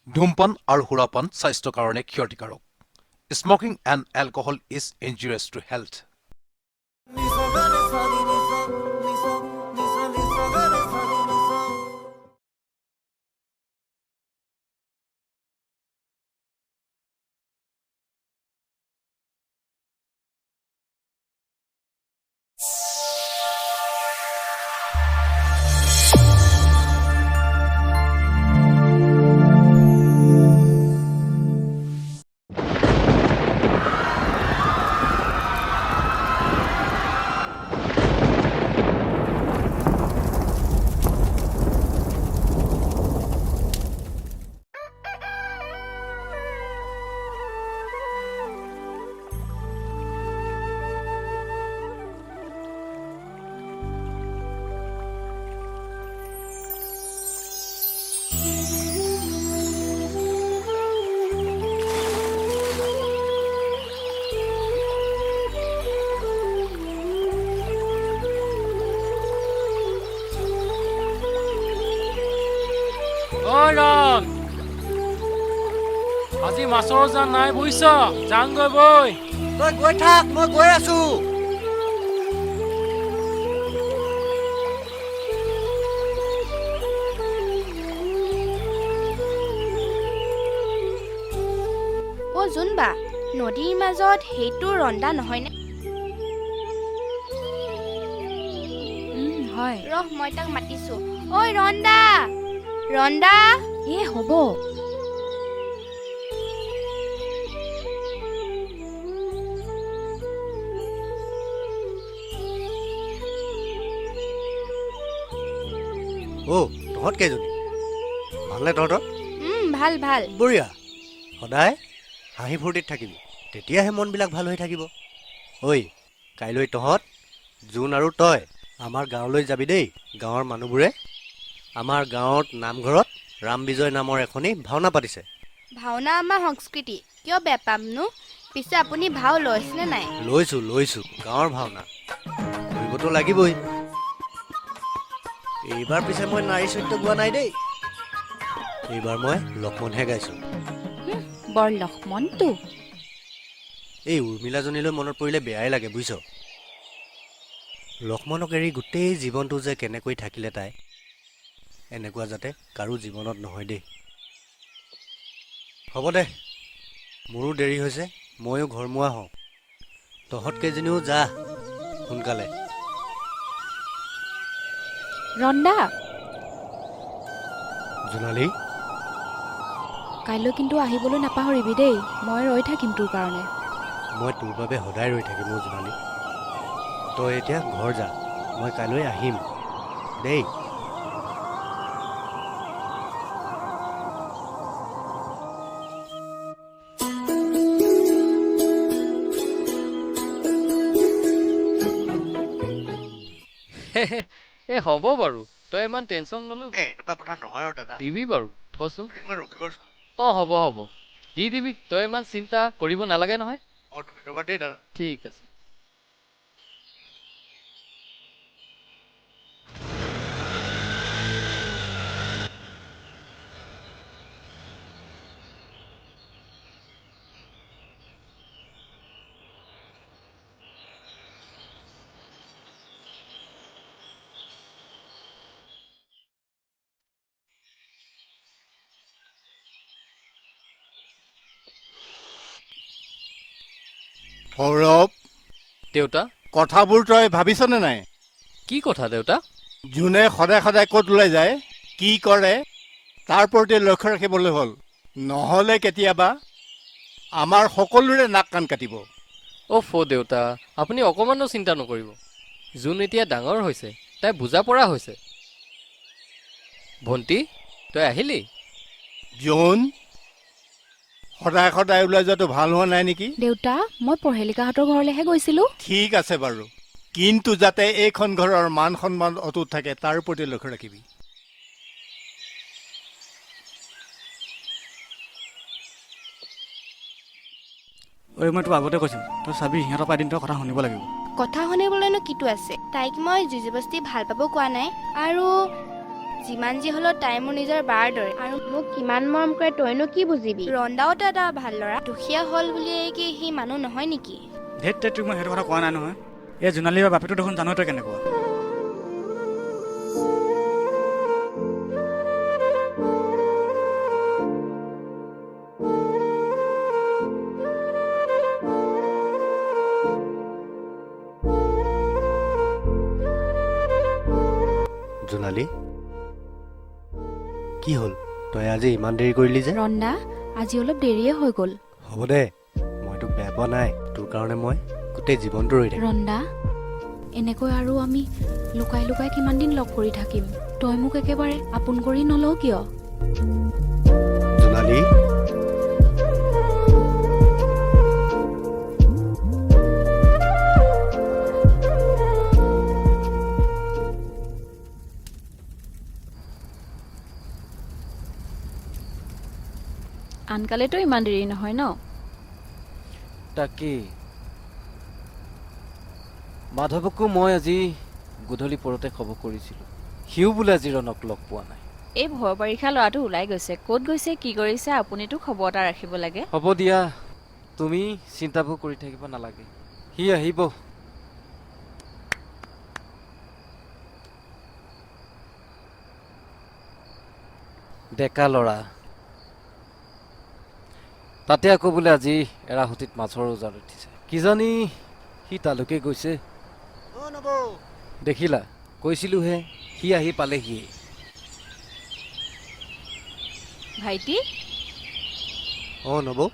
ধূমপান আৰু সুৰাপান স্বাস্থ্যৰ কাৰণে ক্ষতিকাৰক। Smoking and alcohol is injurious to health. ঐ ৰণ, আজি মাছৰ জান নাই বুজিছ, যাংগৈ বৈ। তই গৈ থাক, মই গৈ আছো। অ' জোনবা, নদীৰ মাজত সেইটো ৰন্দা নহয়নে? হয়। ৰহ, মই তাক মাতিছো। ঐ ৰন্দা, ৰন্দা। এ হ'ব। অ' তহঁত কেইজনী ভালনে তহঁতৰ? ভাল ভাল। বঢ়িয়া। সদায় হাঁহি ফূৰ্তিত থাকিবি, তেতিয়াহে মনবিলাক ভাল হৈ থাকিব। ঐ, কাইলৈ তহঁত জোন আৰু তই আমাৰ গাঁৱলৈ যাবি দেই। গাঁৱৰ মানুহবোৰে আমাৰ গাঁৱত নামঘৰত ৰাম বিজয় নামৰ এখনি ভাওনা পাতিছে। ভাওনা আমাৰ সংস্কৃতি, কিয় বেয়া পামনো? পিছে আপুনি ভাও লৈছেনে নাই? লৈছোঁ লৈছোঁ, গাঁৱৰ ভাওনা কৰিবতো লাগিবই। এইবাৰ পিছে মই নাৰী চৰিত্ৰ গোৱা নাই দেই, এইবাৰ মই লক্ষ্মণহে গাইছোঁ। বৰ লক্ষ্মণটো। এই উৰ্মিলাজনীলৈ মনত পৰিলে বেয়াই লাগে বুজিছ। লক্ষ্মণক এৰি গোটেই জীৱনটো যে কেনেকৈ থাকিলে তাই, এনেকুৱা যাতে কাৰো জীৱনত নহয় দেই। হ'ব দে, মোৰো দেৰি হৈছে, ময়ো ঘৰমুৱা হওঁ। তহঁত কেইজনীও যা সোনকালে। ৰন্দা। জোনালী। কাইলৈ কিন্তু আহিবলৈ নাপাহৰিবি দেই, মই ৰৈ থাকিম তোৰ কাৰণে। মই তোৰ বাবে সদায় ৰৈ থাকিম অ' জোনালী। তই এতিয়া ঘৰ যা, মই কাইলৈ আহিম দেই। এ হ'ব বাৰু, তই ইমান টেনশ্যন নল'বি। এনেকুৱা কথা নহয় আৰু দাদা। দিবি বাৰু, থচোন। অঁ হ'ব হ'ব, দি দিবি, তই ইমান চিন্তা কৰিব নালাগে নহয়। অঁ ধন্যবাদ দেই দাদা। ঠিক আছে। সৌৰভ। দেউতা। কথাবোৰ তই ভাবিছনে নাই? কি কথা দেউতা? জোনে সদায় সদায় ক'ত ওলাই যায়, কি কৰে, তাৰ প্ৰতি লক্ষ্য ৰাখিবলৈ হ'ল। নহ'লে কেতিয়াবা আমাৰ সকলোৰে নাক কাণ কাটিব। অ' ফ' দেউতা, আপুনি অকণমানো চিন্তা নকৰিব। জোন এতিয়া ডাঙৰ হৈছে, তাই বুজা পৰা হৈছে। ভণ্টি, তই আহিলি? জোন, সদায় সদায় ওলাই যোৱাটো ভাল হোৱা নাই নেকি? দেউতা, মই পহেলিকাহঁতৰ ঘৰলৈহে গৈছিলোঁ। ঠিক আছে বাৰু, কিন্তু যাতে এইখন ঘৰৰ মান সন্মান অটুট থাকে তাৰ প্ৰতি লক্ষ্য ৰাখিবি। ঐ, মই তোক আগতে কৈছোঁ, তই চাবি, সিহঁতৰ পৰা এদিন তই কথা শুনিব লাগিব। কথা শুনিবলৈনো কিটো আছে? তাইক মই জুজবস্তি ভাল পাব কোৱা নাই, আৰু যিমান যি হ'লেও তাই মোৰ নিজৰ বাৰ দৰে আৰু মোক কিমান মৰম কৰে তইনো কি বুজিবি। ৰন্দাওতো এটা ভাল ল'ৰা, দুখীয়া হ'ল বুলিয়ে কি সি মানুহ নহয় নেকি? ধেত তেত, তোক মই সেইটো কথা কোৱা নাই নহয়। এই জোনালী বা বাপেটো দেখোন জানো তই কেনেকুৱা। জোনালী, কি হ'ল তই আজি ইমান দেৰি কৰিলি যে? ৰন্দা, আজি অলপ দেৰিয়ে হৈ গ'ল। হ'ব দে, মই তোক বেয়া পোৱা নাই। তোৰ কাৰণে মই গোটেই জীৱনটো ৰৈ থাকিম। ৰন্দা, এনেকৈ আৰু আমি লুকাই লুকাই কিমান দিন লগ কৰি থাকিম? তই মোক একেবাৰে আপোন কৰি নলওঁ কিয়? জোনালী, আনকালেতো ইমান দেৰি নহয় ন? তাকেই, মাধৱকো মই আজি গধূলি পৰতে খবৰ কৰিছিলোঁ, সিও বোলে আজি ৰণক লগ পোৱা নাই। এই ভৰ বাৰিষা ল'ৰাটো ওলাই গৈছে, ক'ত গৈছে কি কৰিছে আপুনিতো খবৰ এটা ৰাখিব লাগে। হ'ব দিয়া, তুমি চিন্তাবোৰ কৰি থাকিব নালাগে, সি আহিব। ডেকা ল'ৰা, তাতে আকৌ বোলে আজি এৰাসুঁতিত মাছৰ উজান উঠিছে, কিজানি সি তালৈকে গৈছে। দেখিলা, কৈছিলোঁহে সি আহি পালেহিয়ে। ভাইটি। অঁ নবৌ।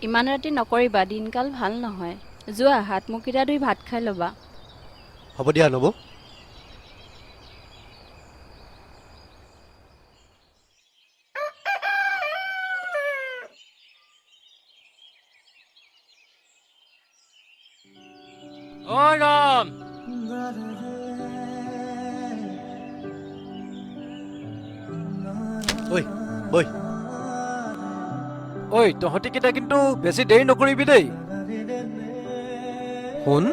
ইমান ৰাতি নকৰিবা, দিনকাল ভাল নহয়। যোৱা, হাত মুখকেইটা ধুই ভাত খাই ল'বা। হ'ব দিয়া নবৌ। ঐ ৰণ, ঐ বৈ। ঐ তহঁতিকেইটা কিন্তু বেছি দেৰি নকৰিবি দেই। শুন,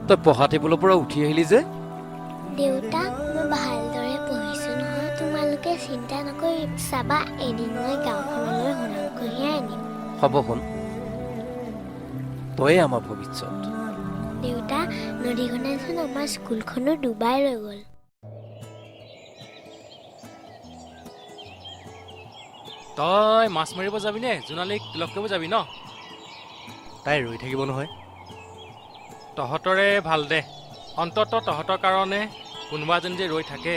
তই পঢ়া টেবুলৰ পৰা উঠি আহিলি যে? দেউতা, মই ভালদৰে পঢ়িছো নহয়, তোমালোকে চিন্তা নকৰি চাবা, এদিন মই গাঁওখনলৈ সুনাম কঢ়িয়াই আনিম। হ'ব শুন, তয়ে আমাৰ ভৱিষ্যত। দেউতা, নদীখনেচোন আমাৰ স্কুলখনো ডুবাই লৈ গ'ল। তই মাছ মাৰিব যাবি নে জোনালীক লগ কৰিব যাবি ন? তাই ৰৈ থাকিব নহয়। তহঁতৰে ভাল দে, অন্ততঃ তহঁতৰ কাৰণে কোনোবা এজন যে ৰৈ থাকে।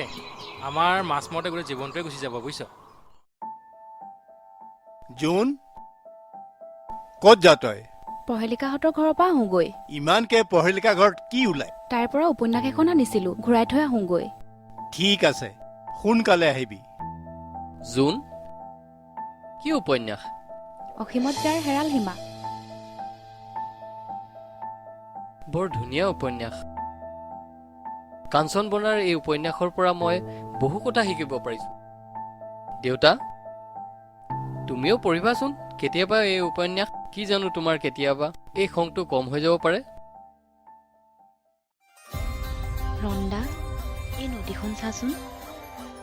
আমাৰ মাছ মাৰোঁতে গোটেই জীৱনটোৱে গুচি যাব বুজিছ। জোন, ক'ত যা তই? পহেলিকাহঁতৰ ঘৰৰ পৰা আহোঁগৈ। ইমানকে পহেলিকা ঘৰত কি ওলাই? তাইৰ পৰা উপন্যাস এখন আনিছিলোঁ, ঘূৰাই থৈ আহোঁগৈ। ঠিক আছে, সোনকালে আহিবি। জোন, কি উপন্যাস? অসীমত যাৰ হেৰাল সীমা। বৰ ধুনীয়া উপন্যাস। কাঞ্চন বৰাৰ এই উপন্যাসৰ পৰা মই বহু কথা শিকিব পাৰিছোঁ। দেউতা, তুমিও পঢ়িবাচোন কেতিয়াবা এই উপন্যাস। কি জানো তোমাৰ কেতিয়াবা এই খংটো কম হৈ যাব পাৰে। ৰন্দা, এই নদীখন চাচোন,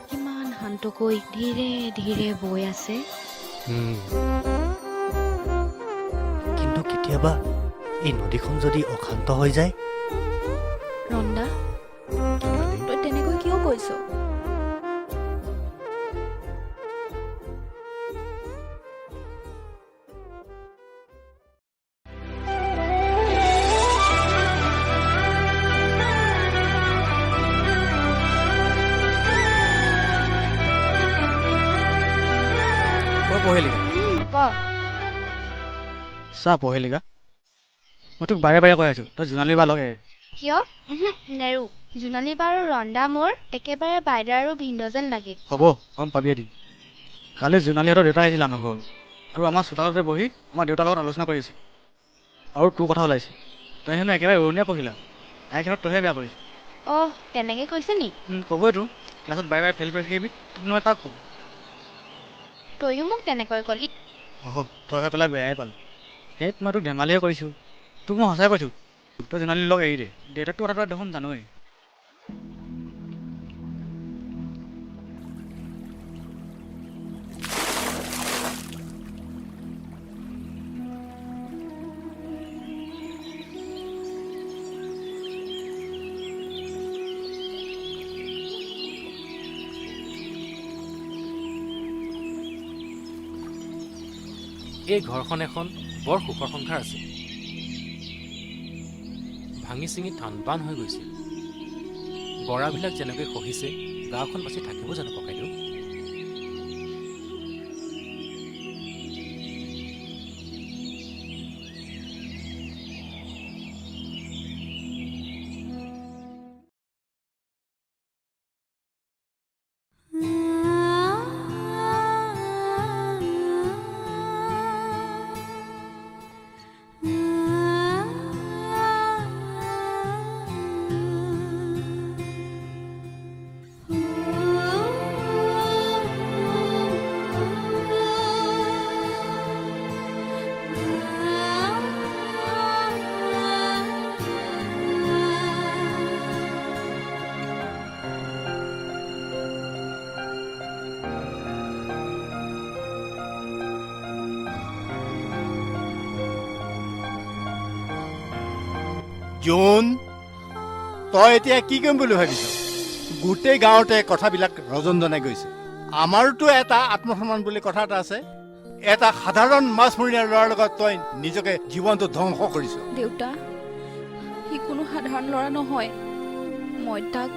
কিমান শান্তকৈ ধীৰে ধীৰে বৈ আছে। কিন্তু কেতিয়াবা এই নদীখন যদি অশান্ত হৈ যায়? ৰন্দা, তই তেনেকৈ কিয় কৈছ? ঐ পহেলিকা। ক। চা পহেলিকা, মই তোক বাৰে বাৰে কৈ আছোঁ, তই জোনালী বা লগ এৰ। কিয়? উহু, নেৰো। জোনালী বা আৰু ৰন্দা মোৰ একেবাৰে বাইদেউ আৰু ভিনদেউ যেন লাগে। হ'ব, গম পাবি এদিন। কালি জোনালীহঁতৰ দেউতা আহিছিল আমাৰ ঘৰত, আৰু আমাৰ চোতালতে বহি আমাৰ দেউতাৰ লগত আলোচনা কৰি আছিল, আৰু তোৰ কথা ওলাইছে। তই হেনো একেবাৰে উৰণীয়া পখিলা, তাইৰ ক্ষেত্ৰত তইহে বেয়া কৰিছ। অহ, তেনেকৈ কৈছে নি? ক'বইতো, ক্লাছত বাৰে বাৰে ফেইল কৰি থাকিবি, তোক নহয় কাক ক'ব? তয়ো মোক তেনেকৈ ক'লি? অহ, তই হৈ পেলাই বেয়াই পালি। সেই মই তোক ধেমালিহে কৰিছোঁ, তোক মই সঁচাই কৈছোঁ, তই জোনালী লগ এৰি দে। দেউতাকটো কথা তই দেখোন জানোৱেই। এই ঘৰখন এখন বৰ সুখৰ সংসাৰ আছিল। ভাঙি চিঙি থান বান হৈ গৈছিল। গৰাবিলাক যেনেকৈ খহিছে, গাঁওখন বাচি থাকিব জানো ককাইদেউ? জোন, তই এতিয়া কি কৰিম বুলি ভাবিছ? গোটেই গাঁৱতে কথাবিলাক ৰজনজনাই গৈছে। আমাৰোতো এটা আত্মসন্মান বুলি কথা এটা আছে। এটা সাধাৰণ মাছমৰীয়া ল'ৰাৰ লগত তই নিজকে জীৱনটো ধ্বংস কৰিছ। দেউতা, সি কোনো সাধাৰণ ল'ৰা নহয়। মই তাক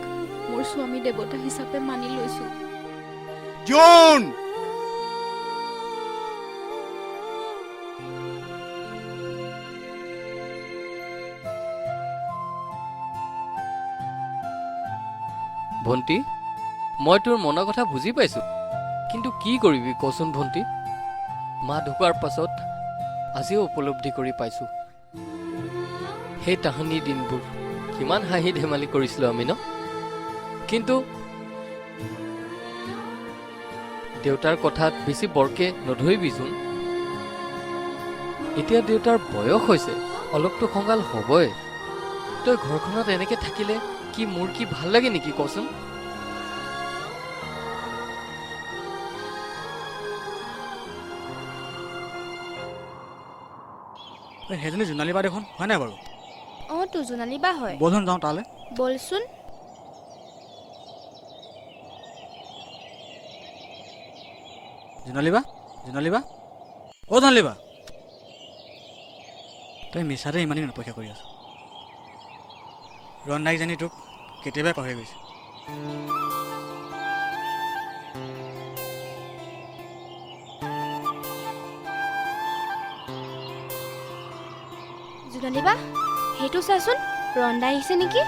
মোৰ স্বামী দেৱতা হিচাপে মানি লৈছো। জোন, ভণ্টি, মই তোৰ মনৰ কথা বুজি পাইছোঁ, কিন্তু কি কৰিবি কচোন ভণ্টি? মা ঢুকোৱাৰ পাছত আজিও উপলব্ধি কৰি পাইছোঁ সেই তাহানিৰ দিনবোৰ। কিমান হাঁহি ধেমালি কৰিছিলোঁ আমি ন? কিন্তু দেউতাৰ কথাত বেছি বৰকে নধৰিবিচোন। এতিয়া দেউতাৰ বয়স হৈছে, অলপতো খঙাল হ'বই। তই ঘৰখনত এনেকৈ থাকিলে কি মোৰ কি ভাল লাগে নেকি কচোন? সেইজনী জোনালী বা দেখোন, হয় নাই বাৰু? অঁ তো জোনালী বা হয়। বলচোন যাওঁ তালৈ। বলচোন। জোনালী বা, জোনালী বা, অ' জোনালী বা, তই মিছাতে ইমান দিন অপেক্ষা কৰি আছ। ৰন্দাইকজনী তোক কেতিয়াবাই পাহৰি গৈছে। জোনালী বা, সেইটো চাচোন, ৰন্দা আহিছে নেকি?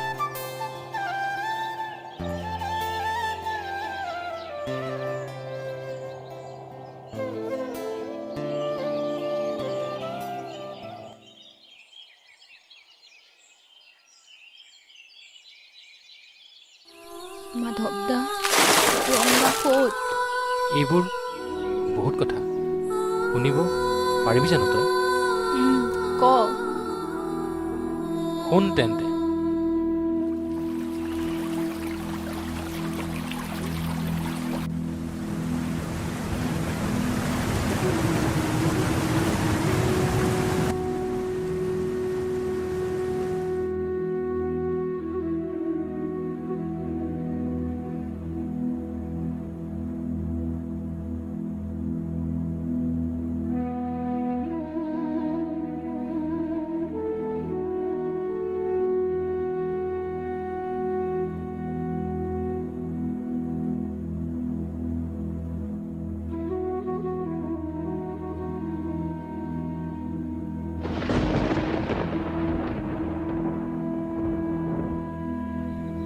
মাধৱ দা, ৰন্দা ক'ত? এইবোৰ বহুত কথা শুনিব পাৰিবি জানো তই? ক। শুন তেন্তে।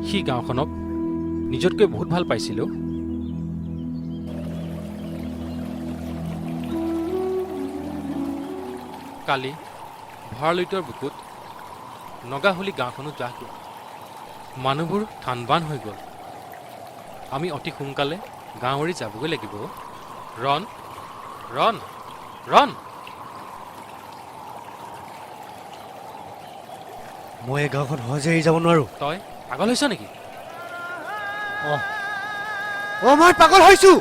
সি গাঁওখনক নিজতকৈ বহুত ভাল পাইছিল। কালি ভৰালুইতৰ বুকুত নগাহুলি গাঁওখনো জাহ গ'ল। মানুহবোৰ থানবান হৈ গ'ল। আমি অতি সোনকালে গাঁও এৰি যাবগৈ লাগিব। ৰণ, ৰণ, ৰণ! মই এই গাঁওখন সহজে এৰি যাব নোৱাৰোঁ। তই পাগল হৈছ নেকি? অঁ, মই পাগল হৈছোঁ।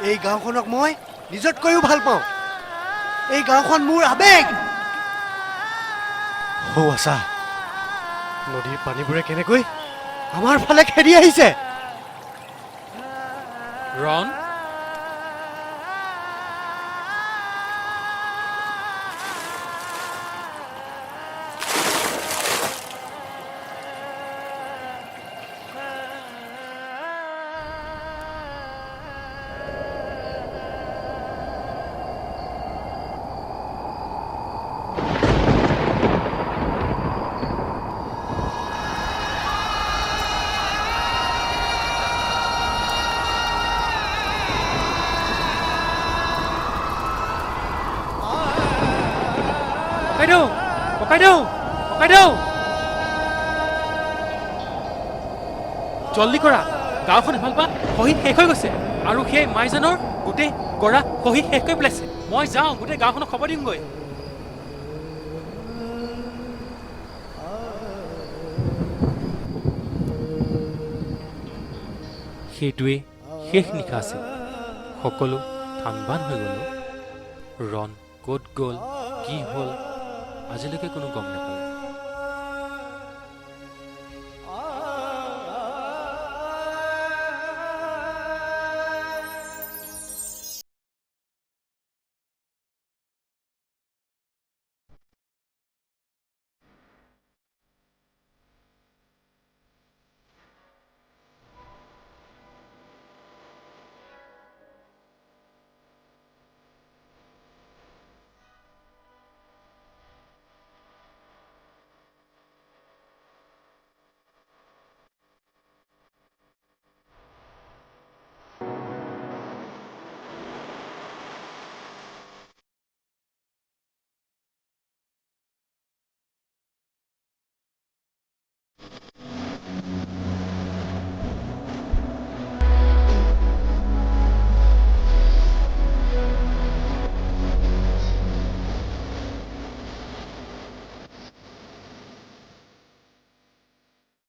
এই গাঁওখনক মই নিজতকৈও ভাল পাওঁ। এই গাঁওখন মোৰ আৱেগ। হৌ আছা, নদীৰ পানীবোৰে কেনেকৈ আমাৰ ফালে খেদি আহিছে। ৰণ, ককাইদেউ, ককাইদেউ, ককাইদেউ, জলদি কৰা, গাঁওখন এফাল পৰা খহি শেষ হৈ গৈছে আৰু সেই মাইজানৰ গোটেই গৰা খহি শেষ কৰি পেলাইছে। মই যাওঁ, গোটেই গাঁওখনক খবৰ দিমগৈ। সেইটোৱেই শেষ নিশা আছিল। সকলো থানবান হৈ গ'ল। ৰণ ক'ত গ'ল, কি হ'ল, আজিলৈকে কোনো গম নাপালে।